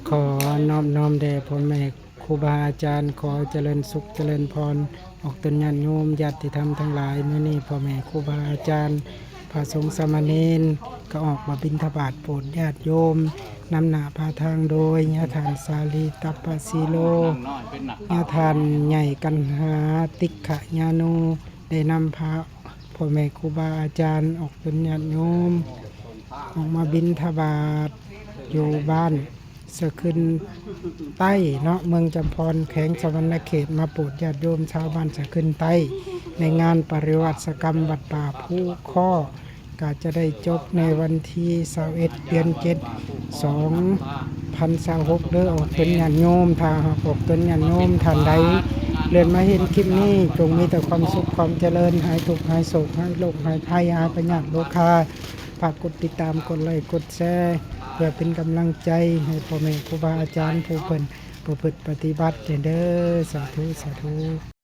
ຂໍນອບນ້ອມແດ່ພໍ່ແມ່ຄູບາອາຈານ, ຂໍຈະເລີນສຸກຈະເລີນພອນ ອອກຕົນຍາດໂຍມ ຍາດຕິທຳທັງຫຼາຍ. ມື້ນີ້ພໍ່ແມ່ຄູບາອາຈານ ພະສົງສາມະເນນ ກໍອອກມາບິນທະບາດໂປດຍາດໂຍມ ນຳໜ້າພາທາງໂດຍຍາທ່ານສາລີຕັບປະຊີໂລ, ຍາທ່ານໃຫຍ່ກັນຫາຕິກຂະຍານູ ໄດ້ນຳພາພໍ່ແມ່ຄູບາອາຈານ ອອກເປັນຍາດໂຍມ ອອກມາບິນທະບາດຢູ່ບ້ານສະຂຶ້ນໃຕ້ເນາະ ເມືອງຈຳພອນ ແຂວງສະຫວັນນະເຂດ ມາໂປດຍາດໂຍມຊາວບ້ານສະຂຶ້ນໃຕ້ ໃນງານປະລິວັດສະກຳວັດປ່າພູຄໍ້ ກະຈະໄດ້ຈົບໃນວັນທີຊາວເອັດ ເດືອນເຈັດ ສອງພັນຊາວຫົກເດີ. ອອກຕົນຍາດໂຍມ ຖ້າຫາກອອກຕົນຍາດໂຍມທ່ານໃດເລື່ອນມາເຫັນຄລິບນີ້ ຈົ່ງມີແຕ່ຄວາມສຸກຄວາມຈະເລີນ, ຫາຍທຸກຫາຍໂສກ ຫາຍໂລກຫາຍໄພ ຫາຍພະຍາດໂລຄາ. ຝາກກົດຕິດຕາມ ກົດໄລ ກົດແຊ ເພື່ອເປັນກຳລັງໃຈໃຫ້ພໍ່ແມ່ຄູບາອາຈານຜູ້ເພິ່ນປະພຶດປະຕິບັດແດ່ເດີ. ສາທຸ ສາທຸ.